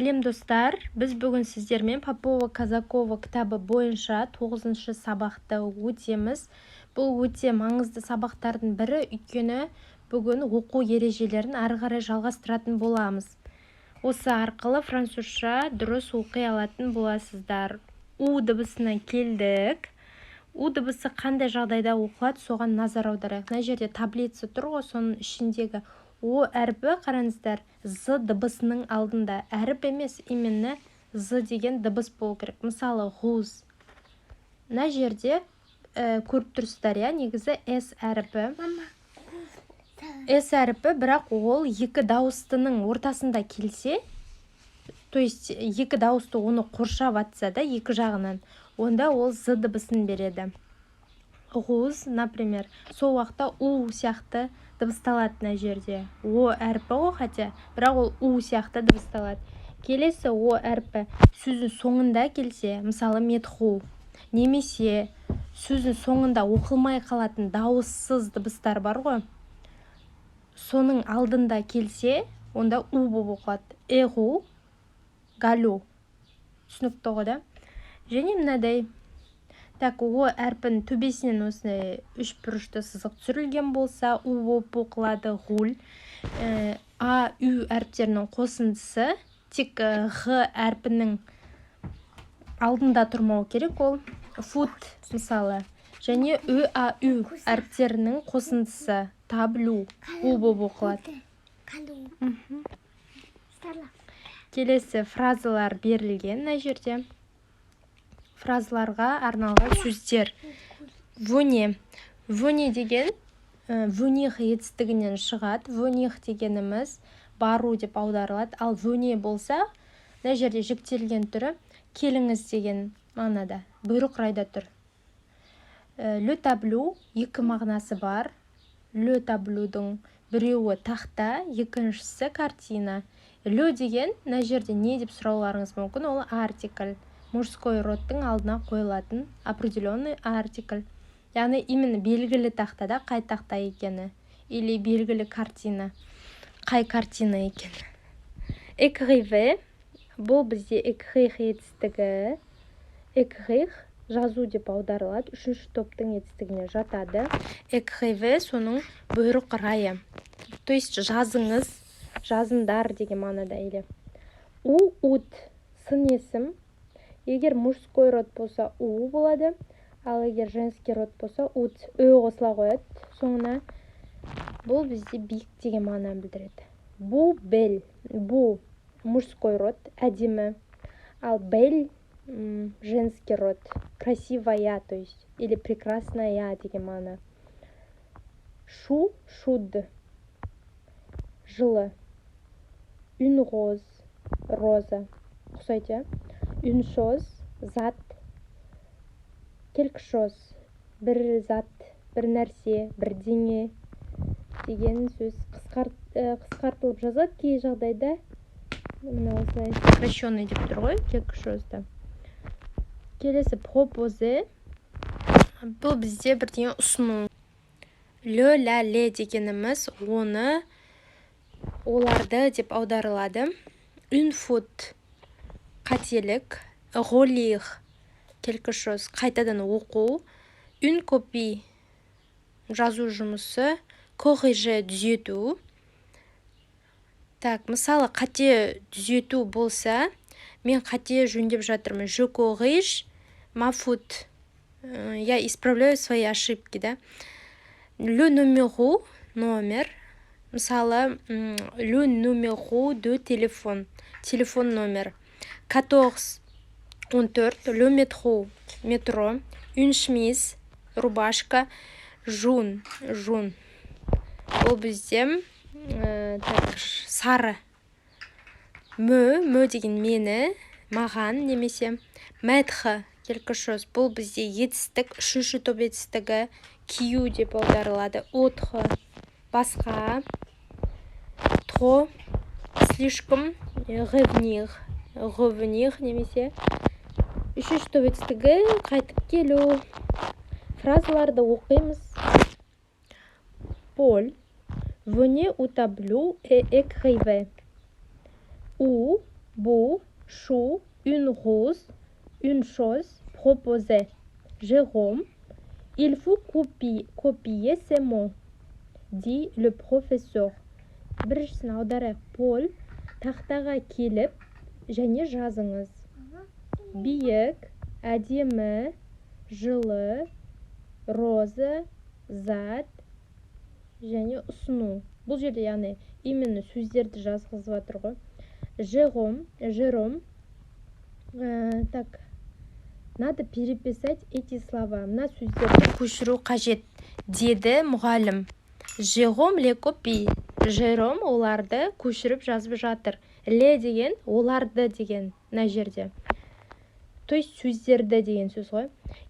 Сәлем, достар! Біз бүгін сіздермен Попова, Казакова кітабы бойынша тоғызыншы сабақты өтеміз. Бұл өте маңызды сабақтардың бірі, өйткені бүгін оқу ережелерін ары қарай жалғастыратын боламыз. Осы арқылы французша дұрыс оқи алатын боласыздар. У дыбысына келдік. У дыбысы қандай жағдайда оқылады, соған назар аударайық. Мына жерде таблица тұр ғой, соның ішіндегі о әрпі, қараңыздар, з дыбысының алдында. Әріп емес, именно з деген дыбыс болу керек. Мысалы, rose. Мына жерде көріп тұрсыздар, иә, негізі с әрпі. С әрпі, бірақ ол екі дауыстының ортасында келсе, то есть екі дауысты оны қоршап атса да екі жағынан, онда ол з дыбысын береді. Rose, например. Сол уақытта у сияқты дыбысталады. Мына жерде о әрпі ғой, хотя бірақ ол у сияқты дыбысталады. Келесі, о әрпі сөздің соңында келсе, мысалы, métro, немесе сөздің соңында оқылмай қалатын дауыссыз дыбыстар бар ғой, соның алдында келсе, онда у болып оқылады: héros, galop. Түсінікті ғой, да? Және мынадай, так, о әрпінің төбесінен осындай үш бұрышты сызық түсірілген болса, у болып оқылады: roule. А, ү әріптерінің қосындысы, тек ғ әрпінің алдында тұрмау керек ол. Faute, мысалы. Және ү, а, ү әріптерінің қосындысы, tableau, у болып оқылады. Келесі, фразалар берілген мына жерде, фразаларға арналған сөздер. Venez. Venez деген venir етістігінен шығады. Venir дегеніміз бару деп аударылады, ал venez болса, мына жерде жіктелген түрі, келіңіз деген мағынада, бұйрық райда тұр. Le tableau, екі мағынасы бар le tableau дың: біреуі тақта, екіншісі картина. Le деген мына жерде не деп сұрауларыңыз мүмкін. Ол артикль, мужской род тың алдына қойылатын определенный артикль, яғни именно белгілі тақтада қай тақта екені или белгілі картина қай картина екені. Écrivez, бұл бізде écrire етістігі. Écrire жазу деп аударылады, үшінші топтың етістігіне жатады. Écrivez соның бұйрық райы, то есть жазыңыз, жазыңдар деген мағынада. Или у, ут сын есім. Егер мужской род болса, у болады, ал егер женский род болса, ут, ө қосыла қояды соңына. Бұл бізде биік деген мағынаны білдіреді. Beau, belle. Beau мужской род, әдемі, ал belle женский род, красивая, то есть или прекрасная деген мағына. Chou, chaude жылы. Une rose, роза ұқсайды, иә. Une chose зат, quelque chose бір зат, бір нәрсе, бірдеңе деген сөз. Қысқартылып жазады кей жағдайда, міне, осылай сокращенный деп тұр ғой quelque chose. Келесі, proposer, бұл бізде бірдеңе ұсыну. Le, la, les дегеніміз оны, оларды деп аударылады. Une faute қателік, relire quelque chose қайтадан оқу, une copie жазу жұмысы, corriger түзету. Так, мысалы, қате түзету болса, мен қате жөндеп жатырмын: je corrige ma faute, я исправляю свои ошибки, да. Le numéro номер, мысалы, le numéro de téléphone телефон номер. 14 14, le métro метро, une chemise рубашка, jaune. Jaune ол бізде так, сары. Me, me деген мені, маған немесе. Mettre quelque chose, бұл бізде етістік, үшінші топ етістігі, кию деп аударылады. Autre басқа, trop слишком, revenir, revenir немесе үшінші топ етістігі, қайтып келу. Фразаларды оқимыз. Поль, venez au tableau et écrivez. Où, Beau, chaud, une rose, une chose, proposer. Jérôme, il faut copier ces mots, dit le professeur. Біріншісін аударайық. Поль, тақтаға келіп және жазыңыз. Биік, әдемі, жылы, роза, зат және ұсыну. Бұл жерде, яғни, именно сөздерді жазғызып жатыр ғой. Жером, Жером, так, надо переписать эти слова. Мына сөздерді көшіру қажет, деді мұғалім. Жером les copie. Жером оларды көшіріп жазып жатыр. Les деген оларды деген мына жерде. То есть сөздерді деген сөз ғой.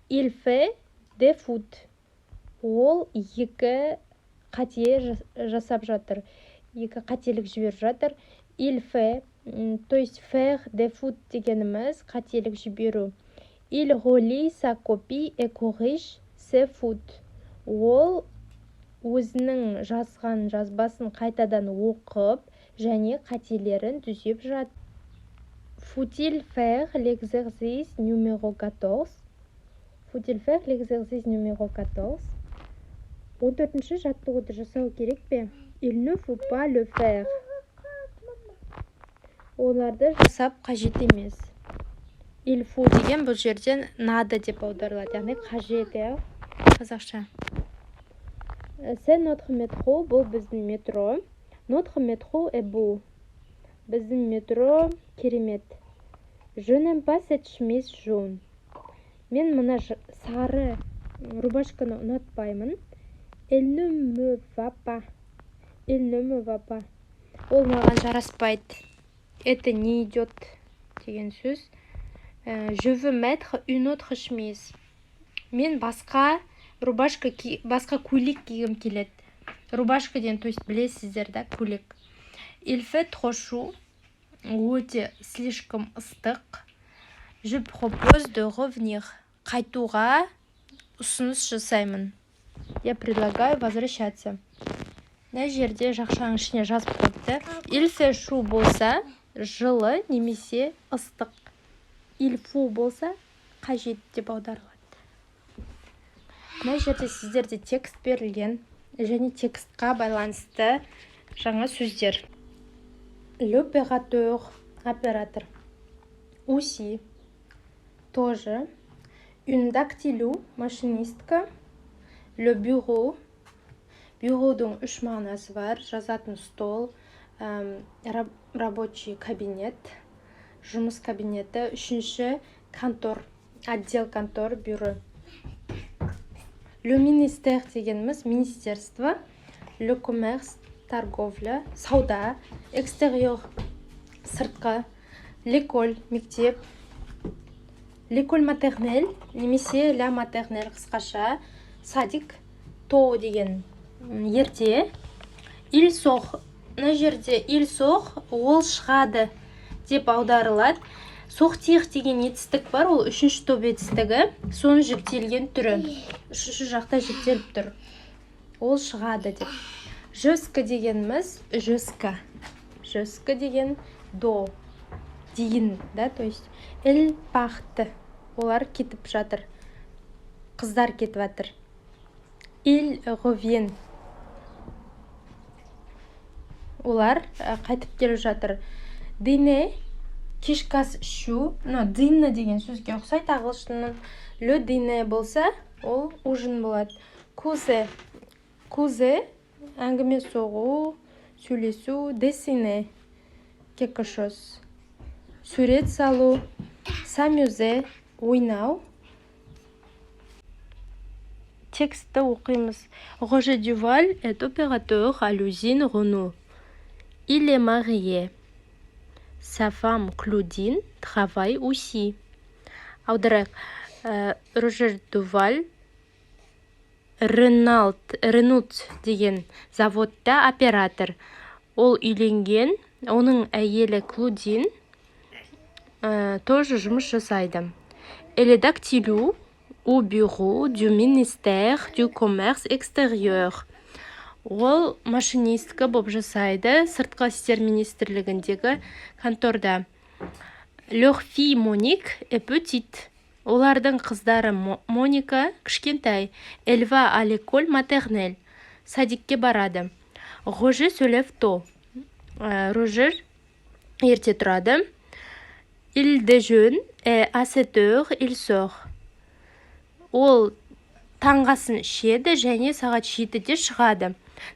Il fait deux fautes. Ол екі қате жасап жатыр. Екі қателік жіберіп жатыр. Il fait, то есть faire des fautes дегеніміз қателік жіберу. Il relit sa copie et corrige ses fautes. Ол өзінің жазған жазбасын қайтадан оқып және қателерін түзеп жатыр. Faut-il faire l'exercice numéro 14? Faut-il faire l'exercice numéro 14? 14-ші жаттығуды жасау керек пе? Il ne faut pas le faire. Оларды жасап қажет емес. Il faut деген бұл жерден надо деп аударылады, яғни қажет, иә, қазақша. C'est notre métro, бұл біздің метро. Notre métro est beau. Біздің метро керемет. Je n'aime pas cette chemise jaune. Мен мына сары рубашканы ұнатпаймын. Elle ne me va pas. Elle ne me va pas. Ол маған жараспайды. Это не идет деген сөз. Je veux mettre une autre chemise. Мен басқа рубашка, басқа көйлек кигім келеді. Рубашка деген, то есть, білесіздер да, көйлек. Il fait trop chaud. Өте слишком ыстық. Je propose de revenir. Қайтуға ұсыныс жасаймын. Я предлагаю возвращаться. Мына жерде жақшаның ішіне жазып қойыпты. Il fait chaud болса, жылы немесе ыстық. Il faut болса, қажет деп аударылады. Мына жерде сіздерде текст берілген және текстқа байланысты жаңа сөздер. L'opérateur, оператор. Aussi, тоже. Une dactylo, машинистка. Le bureau. Бюроның үш мағынасы бар: жазатын стол, рабочий кабинет, жұмыс кабинеті, үшінші контор, отдел, контор, бюро. Le ministère дегеніміз министерство, le commerce, торговля, сауда, extérieur, сыртқы, l'école, мектеп, l'école maternelle немесе la maternelle қысқаша, садик, tôt деген ерте, il sort. Мына жерде il sort ол шығады деп аударылады. Sortir деген етістік бар, ол үшінші топ етістігі, соның жіктелген түрі, үшінші жақта жіктеліп тұр, ол шығады деп. Jusque дегеніміз jusqu'à, jusque деген до, дейін да, то есть. Elles partent, олар кетіп жатыр, қыздар кетіп жатыр. Ils reviennent, олар қайтып келіп жатыр. Dîner, кешкі ас ішу, мына dinner деген сөзге ұқсайды ағылшынның. Le dîner болса, ол ужин болады. Causer, causer, әңгіме соғу, сөйлесу. Dessiner quelque chose, сурет салу. S'amuser, ойнау. Текстті оқимыз. Roger Duval est opérateur à l'usine Renault. Il est marié. Sa femme Claudine travaille aussi. Аударайық. Рожер Дуваль Ренаулт деген заводта оператор. Ол үйленген, оның әйелі Клодин тоже жұмыс жасайды. Elle est dactylo au bureau du ministère du commerce extérieur. Ол машинистка болып жасайды сыртқы істер министрлігіндегі конторда. Leur fille Monique est petite. Олардың қыздары Моника кішкентай. Elle va à l'école maternelle. Садикке барады. Рожер se lève tôt. Рожер ерте тұрады. Il déjeune et à 7 heures il sort. Ол таңғы асын ішеді және сағат 7-де шығады.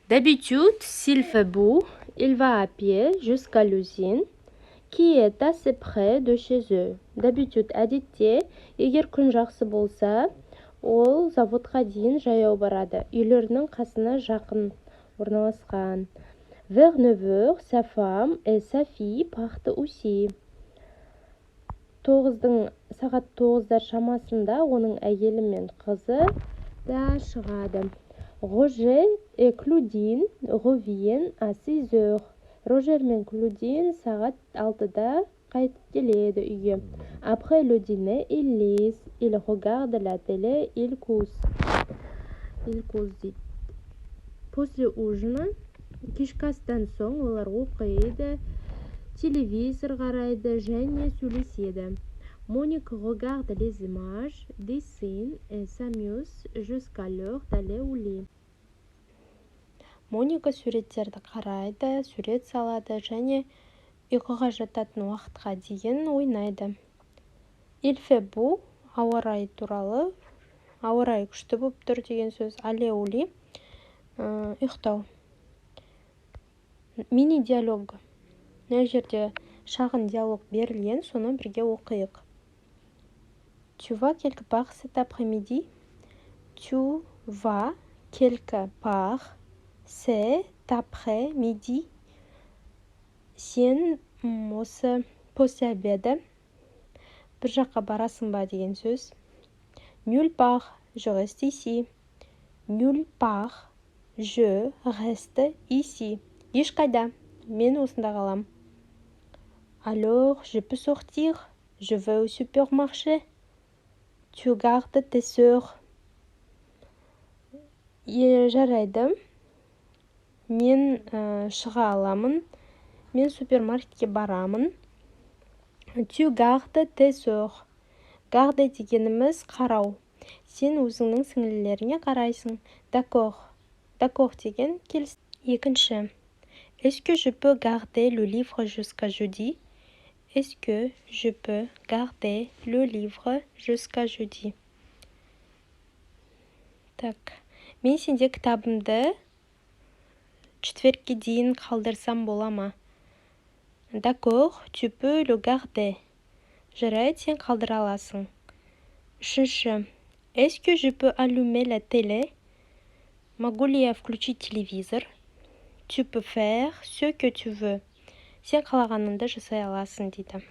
D'habitude, s'il fait beau, il va à pied jusqu'à l'usine qui est assez près de chez eux. D'habitude, әдетте, егер күн жақсы болса, ол заводқа дейін жаяу барады. Үйлерінің қасына жақын орналасқан. Vers 9 heures, sa femme et sa fille partent aussi. Тоғыздың, сағат 9-дар шамасында оның әйелі мен қызы да шығады. Roger et Claudine reviennent à 6 heures. Рожер мен Клодин сағат 6-да қайтып келеді үйге. Après le dîner, ils lisent, ils regardent la télé, ils cousent. Ils cousent дейді. После ужина, кешкі астан соң, олар оқиды, телевизор қарайды және сөйлеседі. Monique regarde les images, dessine et s'amuse jusqu'à l'heure d'aller au lit. Моника суреттерді қарайды, сурет салады және ұйқыға жататын уақытқа дейін ойнайды. Il fait beau, ауа райы туралы, ауа райы күшті болып тұр деген сөз. Aller au lit, ұйықтау. Мини диалог. Мына жерде шағын диалог берілген, соны бірге оқиық. Tu vas quelque part cet après-midi? Tu vas quelque part cet après-midi? Сен осы после обеда бір жаққа барасың ба деген сөз. Nulle part, je reste ici. Nulle part, je reste ici. Ешқайда, мен осында қалам. Alors, je peux sortir? Je vais au supermarché. Tu gardes tes sœurs. Жарайды, мен шыға аламын, мен супермаркетке барамын. Tu gardes tes sœurs. Garder дегеніміз қарау. Сен өзіңнің сіңлілеріңе қарайсың. D'accord. D'accord деген келіс. Екінші. Est-ce que je peux garder le livre jusqu'à jeudi? Est-ce que je peux garder le livre jusqu'à jeudi? Так, мен сенде кітабымды четвергке дейін қалдырсам бола ма? D'accord, tu peux le garder. Жарайды, сен қалдыра аласың. Үшінші. Est-ce que je peux allumer la télé? Могу ли я включить телевизор? Tu peux faire ce que tu veux. Сен қалағаныңды жасай аласың дейді.